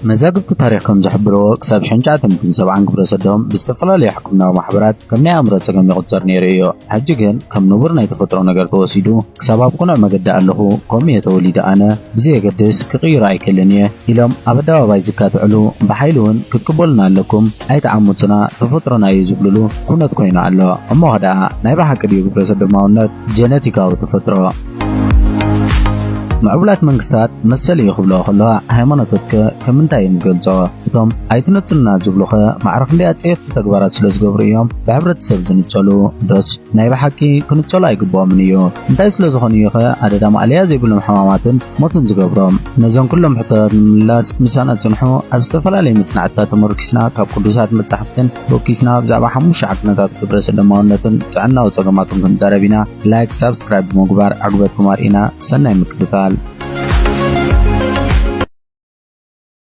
መዛግብቲ ታሪኽ ከም ዝሕብርዎ፣ ክሳብ ሸንጫዕተ ሚእትን ሰብዓን ግብረ ሰዶም ብዝተፈላለዩ ሕክምናዊ ማሕበራት ከም ናይ ኣእምሮ ጸገም ይቑጸር ነይሩ እዩ። ሕጂ ግን ከም ንቡር ናይ ተፈጥሮ ነገር ተወሲዱ፣ ክሳብ ኣብ ቅኑዕ መገዲ ኣለኹ፣ ከምኡ እየ ተወሊደ ኣነ፣ ብዘየገድስ ክቕይሮ ኣይክእልን እየ ኢሎም ኣብ ኣደባባይ ዝካትዕሉ፣ ብሓይሊ እውን ክትቅበሉና ኣለኩም፣ ኣይትዓምጹና፣ ተፈጥሮና እዩ ዝብልሉ ኩነት ኮይኑ ኣሎ። እሞ ደኣ ናይ ብሓቂ ድዩ ግብረ ሰዶማውነት ጀነቲካዊ ተፈጥሮ? ምዕቡላት መንግስታት መሰል እዩ ክብልኦ ከለዋ፣ ሃይማኖትከ ከምንታይ እዮም ዝገልጾ? እቶም ኣይትነጽሉና ዝብሉኸ ማዕረ ክንደይ ኣጸየፍቲ ተግባራት ስለ ዝገብሩ እዮም ብሕብረተሰብ ዝንጸሉ? ዶስ ናይ ብሓቂ ክንጸሉ ኣይግብኦምን እዩ? እንታይ ስለ ዝኾኑ እዩኸ ኣደዳ ማእለያ ዘይብሎም ሕማማትን ሞትን ዝገብሮም? ነዞም ኩሎም ሕቶታት ንምምላስ ምሳና ጽንሑ። ኣብ ዝተፈላለዩ መጽናዕትታት ተመርኪስና፣ ካብ ቅዱሳት መጻሕፍትን ተወኪስና፣ ብዛዕባ ሓሙሽተ ዓቅነታት ግብረ ሰዶማውነትን ጥዕናዊ ጸገማቱን ክንዛረብ ኢና። ላይክ፣ ሳብስክራይብ ብምግባር ዕግበትኩም ኣርእና። ሰናይ ምክትታል።